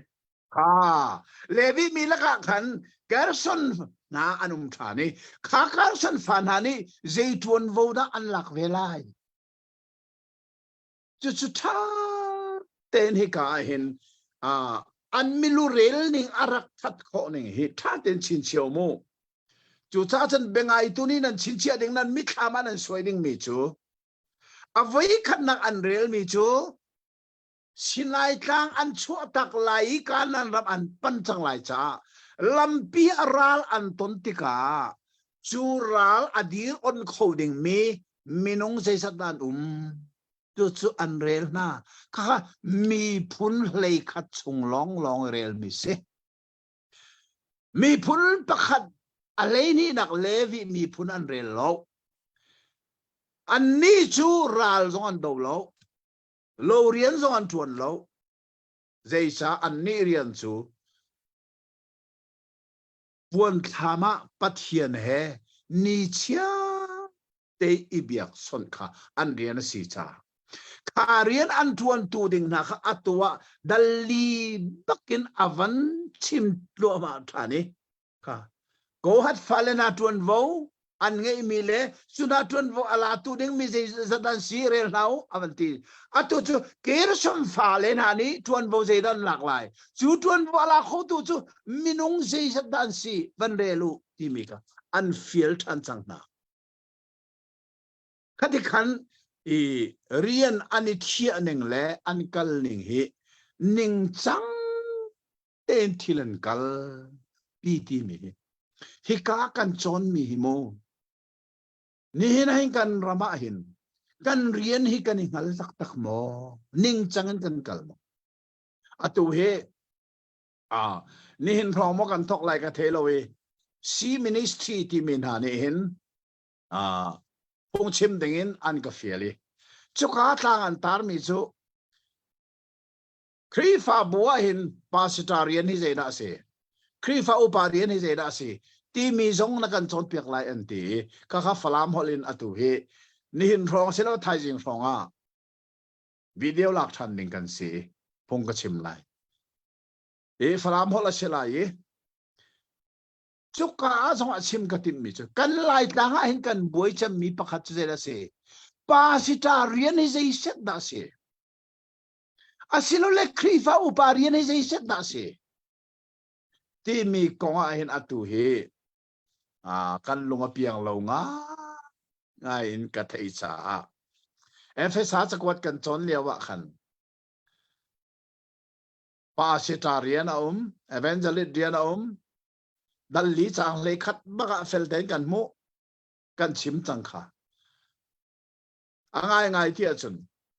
Kha Levi mi lakah khan Gerson hna an um ṭhan i kha Gerson fa hna nih zei ṭuanvo dah an lak ve lai? Cucu ṭha tein hika ah hin an milu rel ning a rak that khawh ning hi ṭha tein chinchiah mu. Cucaah cun biangaitu nih nan chinchiah ding nan mithlam ah nan suai dingmi cu a voi khatnak an relmi cu Sinai tlang an chuahtak lai i Kanaan ram an pan cang lai caah lampi a ral an ton tikah cu ral a dir on kho dingmi minung zeizat dah an um cucu an rel hna khakha miphun 11 chung lawnglawng relmi si miphun pakhat a hleihnihnak Levi miphun an rel lo annih cu ral zong an do lo lo rian zong an ṭuan lo zeicah annih rian cu puanthlam ah Pathian he nichia te i biakchawnh kha an rian a si caah kha rian an ṭuantu ding hna kha atu ah dalli bakin a van chim tluahmah ṭhan i kha Kohath fale hna ṭuanvo an ngeihmi le cu hna ṭuanvo a latu dingmi zeizat an si rel hna u a van ti. Atu cu Gershom fale hna nih ṭuanvo zeidah an lak lai? Cu ṭuanvo a la khotu cu minung zeizat dah an si van rel u timi kha an fial ṭhan cang hna. Khati khan i rian an i thiah ning le an kal ning hi ningcang tein thil an kal pi timi hi hika kan cawnmi hi mu nihin ah hin kan ram ah hin kan rian hi kan i hngal taktak maw ningcang in kan kal maw atu hi ah nihin hrawng maw kan thok lai ka thei lo i C ministry timi hna nih hin ah phungchim dingin an ka fial i cuka tlang an tarmi cu Khrihfabu ah hin pastor rian hi zeidah a si? Khrihfa upa rian hi zeidah a si? Timi zong na kan cawnpiak lai an ti i khakha Falam holh in atu hi nihin hrawng silo thaizing hrawng ah video lak ṭhan ding kan si i phung ka chim lai. I Falam holh a si lai i cuka ah zong ah chim ka timhmi cu kan Laitlang ah hin kan buai cemmi pakhat cu zeidah a si? Pastor rian hi zei set dah a si? Asilole Khrihfa upa rian hi zeiset dah a si? Timi kong ah hin atu hi kan lung a piang lo ngai in ka theih caah Efesa cakuat kan cawn lio ah khan pastor rian a um, evangelist rian a um, dal li caang hlei khat bak ah fel tein kan hmuh, kan chim cang kha. A ngaingai ti ahcun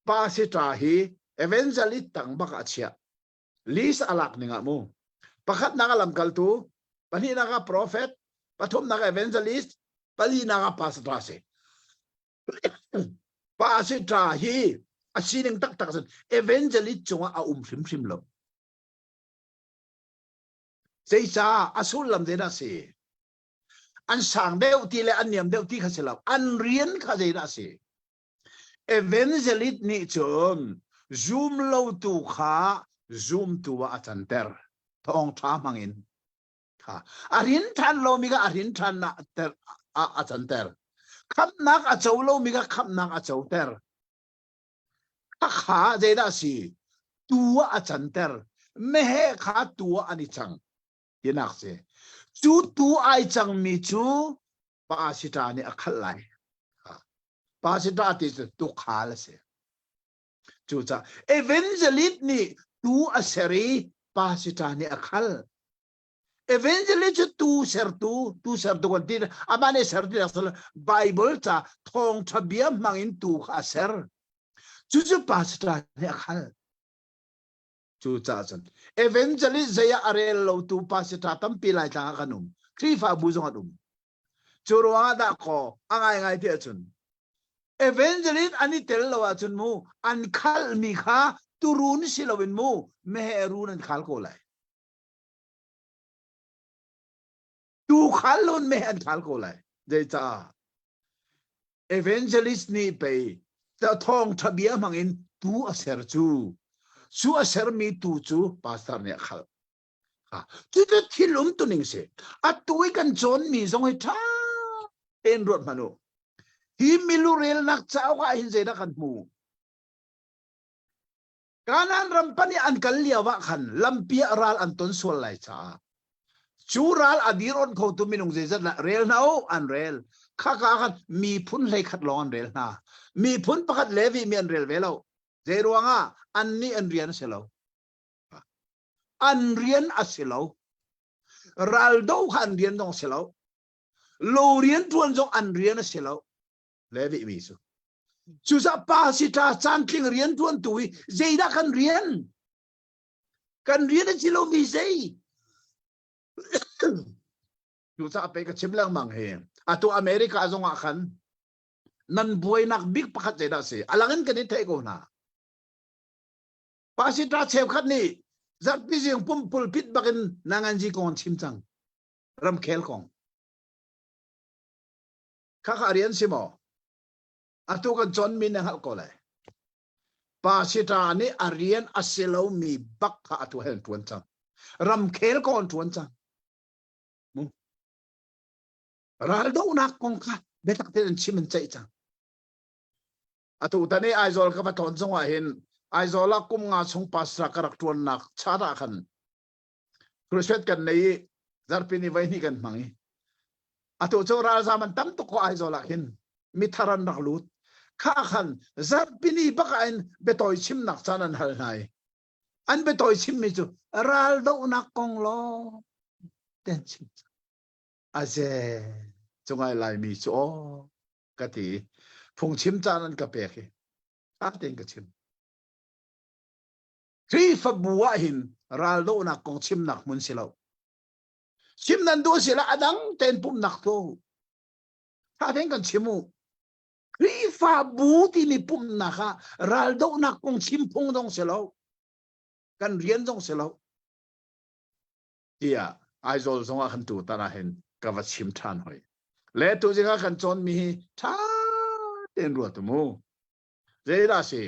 pastor hi evangelist tang bak ah chiah. List a lak ning ah mu. Pakhatnak ah lamkaltu, pahnihnak ah prophet, pathumnak ah evangelist, palinak ah pastor si. Pastor hi a sining taktak cun evangelist cungah a um hrimhrim lo. Zeicah a sullam zeidah si? An sang deuh ti le an niam deuh ti kha si lo. An rian kha zeidah a si? Evangelist nih cun zum lotu kha zumtu ah a canter. Thawngṭha hmangin. Kha a rin ṭhan lomi kha a rin ṭhan ter a canter. Khamhnak a co lomi kha khamhnak a coter. Khakha zeidah a si? Tu ah a canter. Meheh kha tu ah an i cang. Tinak si. Cu tu ai cangmi cu pasita nih a khalh lai. Pasita ti cu tukhal a si. Cucaah evangelist nih tu a ser i pasita nih a khal. Evangelist cu tu sertu, tu sertu kan ti. Amah nih ser ti Bible ca thawngtha bia hmang in tu kha a ser. Cucu pastor nih a khal. Cucaah cun evangelist zei ah a rel lo tu pastor tampi Laitlang ah kan um. Khrihfabu zong an um. Cu ruangah dah kaw a ngaingai ti ahcun evangelist an i tel lo ahcun mu an khalmi kha turun si loin mu meheh run an khal ko lai. Tu khal lun meh an khal ko lai. Zeicah? Evangelist nih pei thawngṭha bia hmangin tu a ser cu. Cu a sermi tu cu pastor nih a khalh. Cucu thil um tuning si. Atu i kan cawnmi zong hi ṭha tein ruat hmanh u. Hi milu relnak cauk ah hin zeidah kan hmu? Kanaan ram pan i an kal lio ah khan lampi ah ral an ton sual lai caah cu ral a dir on khotu minung zeizat lah rel hna u an rel. Khaka khan miphun 11 lawng an rel hna. Miphun pakhat Levi mi an rel ve lo. Zei ruangah annih an rian a si lo. An rian a si lo. Raldo kha an rian zong a si lo. Lo rian ṭuan zong an rian a si lo. Levi mi cu. Cucaah pa si ṭa caantling rian ṭuantu hi zeidah kan rian? Kan rian a si lomi zei? Cucaah pei ka chim lengmang hi. Atu America zong ah khan nan buainak bik pakhat zeidah a si? A lang in kan i theih ko hna. Pasita cheukhat nih zarhpi zing pum pulpit bakin nanganzi kong an chim cang. Ramkhel kong. Khakha rian si maw? Atu kan cawnmi na hngalh ko lai. Pasita nih a rian a si lomi bak kha atu he an ṭuan cang. Ramkhel ko an ṭuan cang. Mu. Raldohnak kong kha biatak tein an chim an ceih cang. Atu tan i Aizawl ka va tlawn zong ah hin Aizawl ah kum nga chung pastor ka rak ṭuannak chan ah khan crusade kan nei i zarhpi ni voi hnih kan hmang i atu cu ralzam an tam tuk ko Aizawl ah khin mithar an rak lut kha khan zarhpi ni bak ah in biatawi chimnak caan an hal hna i an biatawi chimmi cu raldohnak kong lawng ten chim aze cungai laimi cu aw ka ti phungchim caan an ka pek i ṭha tein ka chim Khrihfabu ah hin raldohnak kong chimnak hmun si lo. Chim nan duh si la a dang tein pumhnak tu. Tha tein kan chim u. Khrihfabu timi pumhnak ah raldohnak kong chim phung zong si lo. Kan rian zong si lo. Tiah Aizawl zong ah kan tu tan ah hin ka va chim ṭhan hoi. Le tu zing ah kan cawnmi hi ṭha tein ruat mu. Zeidah si?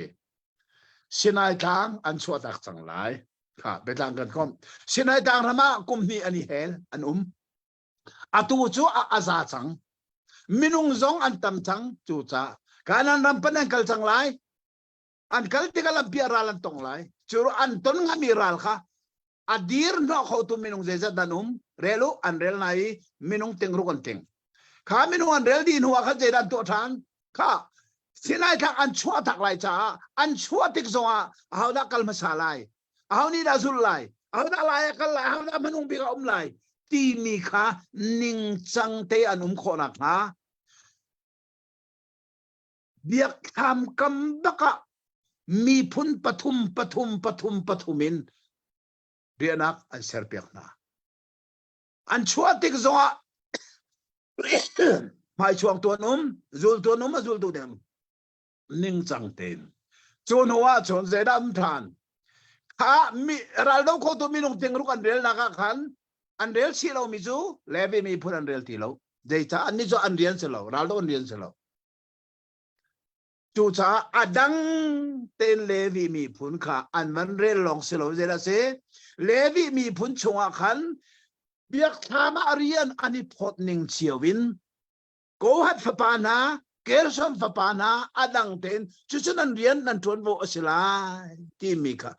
Sinai tlang an chuahtak cang lai. Kha biatlang kan komh. Sinai tlang ram ah kum hnih an i hel, an um. Atu cu a, a za cang. Minung zong an tam cang cu ca. Kanan ram pan an kal cang lai. An kal tikah lampi ah ral an tong lai. Cu an ton ngami ral kha a dir hnawh khotu minung zeizat dan um rel u an rel na i minung tingruk an ting kha minung an rel dih hnu ah khan zeidah an tuah ṭhan kha Sinai tlang an chuah tak lai caah an chuah tik zongah ahodah kal hmasa lai aho nih dah zul lai ahodah lai a kal lai ahodah hmanung bik a um lai timi kha ningcang te an um khawh nakhnga biakthlam kam bak ah miphun pathum pathum pathum pathum in riahnak an serpiak hna. An chuah tik zongah hmaichuang tu an um, zultu an um, a zultu ding ningcang tein. Cu hnu ah cun zeidah um ṭhan? Kha mi raldo khotu minung tingruk an relnak ah khan an rel chih lomi cu Levi miphun an rel ti lo. Zeicah annih cu an rian si lo, raldo an rian si lo. Cucaah a dang tein Levi miphun kha an van rel lawng si lo zeidah si Levi miphun chungah khan biakthlam ah rian an i phawt ning cio in Kohath fapa hna Gershon fapa hna a dang tein cucu nan rian nan ṭuanvo a si lai timi kha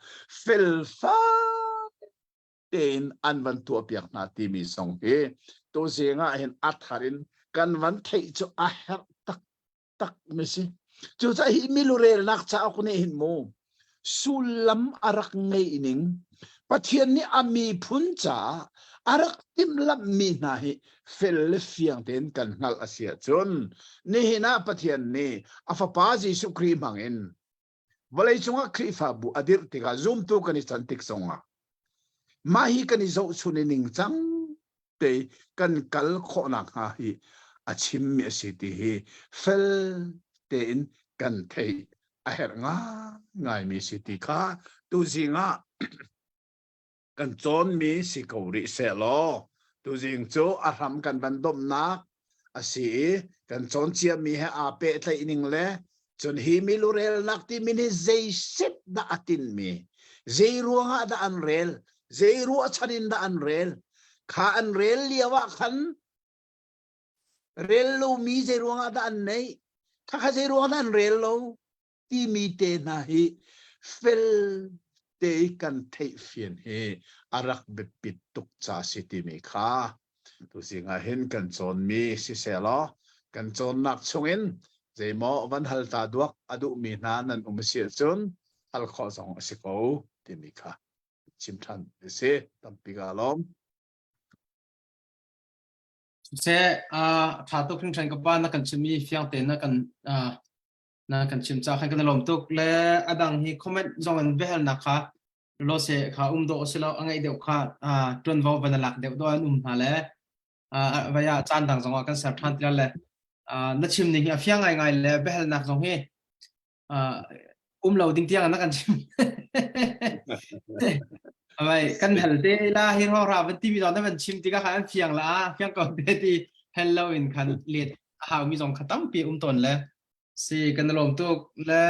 felfai tein an van tuahpiak hna timi zong hi tuzing ah hin a thar in kan van theih cu a herh taktak mi si. Cucaah hi milurelnak cauk nih hin mu sullam a rak ngeih ning. Pathian nih a miphun caah a rak timhlamhmi hna hi fel le fiang tein kan hngalh a si ahcun nihin ah Pathian nih a fapa Jesuh Khrih hmang in vawleicung ah Khrihfabu a dirh tikah zumtu kan i can tik zongah mah hi kan i zohchun i ningcang te kan kal khawhnak hnga hi a chimmi a si ti hi fel tein kan theih a herh ngaingaimi si ti kha tuzing ah kan cawnmi si ko rih seh law tuzing cu a hram kan van domhnak a si i kan cawn ciami he aa pehtlaih ning le cun hi milurelnak timi nih zei set dah a tinmi zei ruangah dah an rel zei ruahchan in dah an rel kha an rel lio ah khan rel lomi zei ruangah dah an neih kha kha zei ruangah dah an rel lo timi te hna hi fel te i kan theih fian hi a rak biapit tuk ca si timi kha tuzing ah hin kan cawnmi sisehlaw kan cawnnak chungin zeimaw van hal ta duak a duhmi hna nan um si ahcun hal khawh zong a si ko timi kha chim ṭhan a si tampi ka lawm. Siseh, a ṭha tuk hringhran ka pa na kan chimmi fiang tein na kan na kan chim ca khan kan i lawm tuk le a dang hi comment zong in biahalnak kha lo se kha um dawh si lo a ngeih deuh kha ṭuanvo van a lak deuh dawh an um hna le vaya caan dang zong ah kan ser ṭhan ti le na chim ning hi a fiang ngai ngai le biahalnak zong hi um lo ding tiang na kan chim Vai kan hal te la hi ro ra van ti mi zong na van chim tikah khan an fiang la fiang ko te ti hel lo in khan let hau mi zong kha tampi um ton le si kan lawm tuk le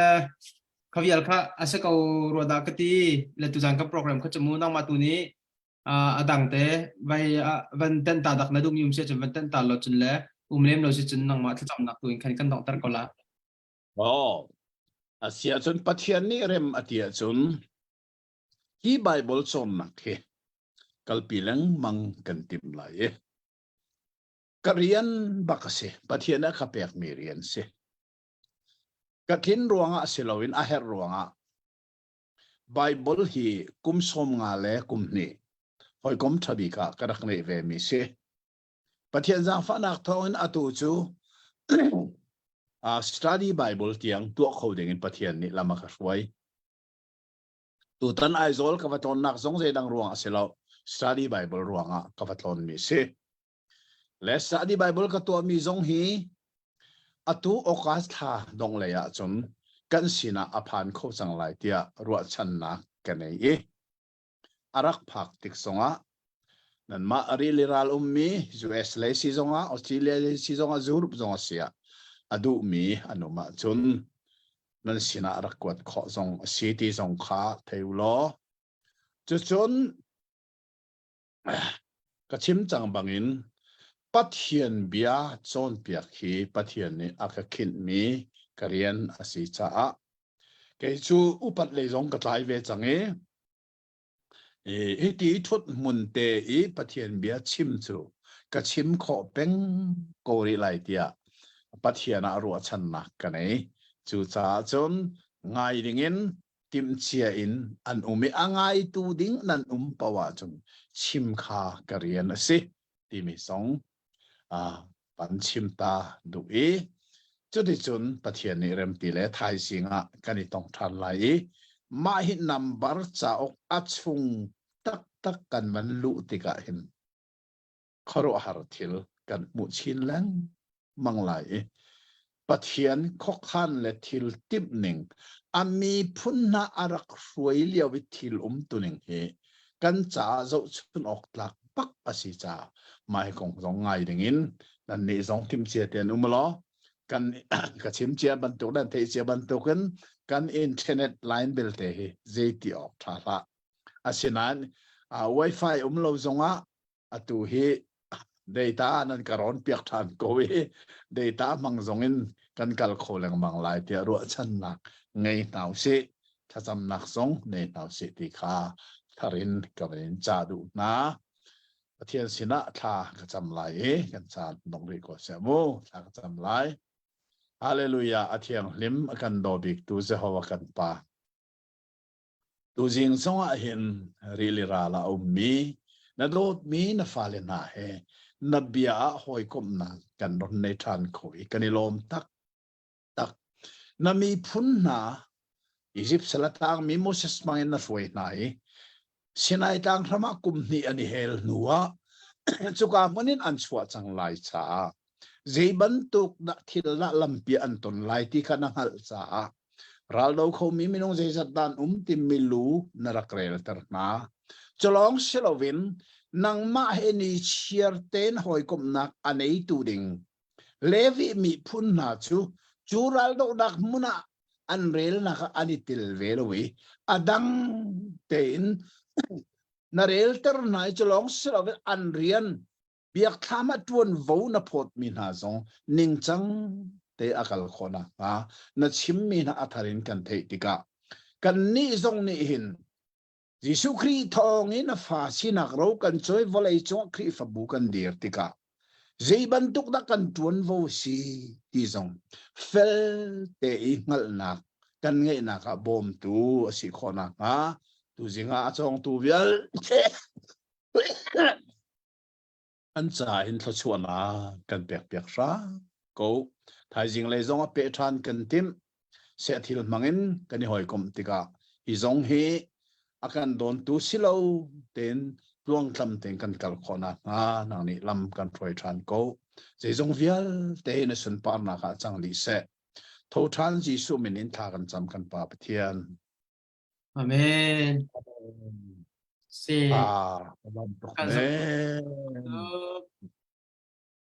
khavial kha ase ko ro da ka ti le tu zan ka program kha chumu nang ma tu ni a dang te vai van ten ta dak na dum yum se chun van ten ta lo chun le um lem lo si chun nang ma thlacam nak tu in khan kan dong tar ko la Oh, a si ahcun Pathian nih rem a ti ahcun hi Baibal cawnnak hi kalpi lengmang kan timh lai i ka rian bak a si. Pathian a ka pekmi rian si. Ka tlin ruangah si loin a herh ruangah Baibal hi kum sawm nga le kum hnih hawikom ṭha bik ah ka rak ngeih ve mi si. Pathian zaangfahnak thawngin atu cu study Bible tiang tuah kho dingin Pathian nih lam a ka hruai. Tutan Aizawl ka va tlawnnak zong zeidang ruang a si lo. Study Bible ruangah ka va tlawnmi si. Le study Bible ka tuahmi zong hi atu August thla dong lei ahcun kan sinah a phan kho cang lai tiah ruahchannak ka nei i a rak phak tik zongah nanmah rili ral ummi US lei si zongah Australia lei si zongah Europe zong a si ah a duhmi an um ahcun nan sinah rak kuat khawh zong a si ti zong kha thei u law cucun ka chim cang bangin Pathian bia cawnpiak hi Pathian nih a ka khinhmi ka rian a si caah Kei cu upat lei zong ka tlai ve cang i hiti ṭhut hmun te i Pathian bia chim cu ka chim khawh peng ko rih lai tiah Pathian ah ruahchannak ka nei. Cucaah cun ngai dingin timhcia in an um i a ngaitu ding nan um paoh ahcun chim kha ka rian a si timi zong van chim ta duh i cuticun Pathian nih remti le thaizing ah kan i tong ṭhan lai i mah hi nambar cauk a chung taktak kan van luh tikah hin khuaruahhar thil kan hmuh chin lengmang lai i Pathian khuakhan le thil timh ning a miphun hna a rak hruai lio i thil umtuning hi kan caah zohchun awk tlak bak a si caah mah hi kong zong ngai ding in nannih zong timhcia tein um law kan ka chim cia bantuk nan theih cia bantukin kan internet line belte hi zeiti awk ṭha hlah asinain uh, wifi um lo zongah atu hi data nan ka rawn piak ṭhan ko i data hmang zong in kan kal kho lengmang lai tiah ruahchannak ngei hna usih thlacamnak zong nei hna usih ti kha thar in ka van in ca duh hna Pathian sinah thla ka cam lai i kan caan dong rih ko seh mu thla ka cam lai Hallelujah a thianghlim a kan daw biktu Jehovah kan Pa. Tuzing zongah hin rili ral ah a ummi na dawtmi na fale hna he na bia ah hawikomhnak kan ron nei ṭhan kho i kan i lawm taktak. Na miphun hna Izipt sal a tangmi Moses hmangin na hruai hna i Sinai tlang hram ah kum hnih an i hel hnuah cuka hmun in an chuah cang lai caah zei bantuk dah thil dah lampi an ton lai ti kha na hngalh caah Raldo khomi minung zeizat dah an um timi lu na rak relter hna. Culawng si loin nangmah he ni chiar tein hawikomhnak a neitu ding Levi miphun hna cu cu raldohnak hmun ah an relnak ah an i tel ve lo i a dang tein na relter hna i culawng si loin an rian Biakthlam ah ṭuanvo na phawtmi hna zong ningcang te a kal khawh nakhnga na chimmi hna a thar in kan theih tikah kannih zong nih hin Jesuh Khrih thawng in a fa sinak ro kan cawi vawlei cungah Khrihfabu kan dir tikah zei bantuk dah kan ṭuanvo si ti zong fel te i hngalhnak kan ngeihnak ah bawmtu a si khawh nakhnga tuzing ah a cawngtu vialte An caah hin thluachuahnak kan pekpiak hram ko. Thaizing lei zong ah peh ṭhan kan timh. Sehthil hmangin kan i hawikomh tikah hi zong hi a kan dawntu si lo tein tluangtlam tein kan kal khawh nakhnga nang nih lam kan hruai ṭhan ko. Zeizong vialte na sunparnak ah cang dih seh. Tho ṭhan Jesuh min in thla kan cam kan Pa Pathian. Amen. Si. Ah, Kan men.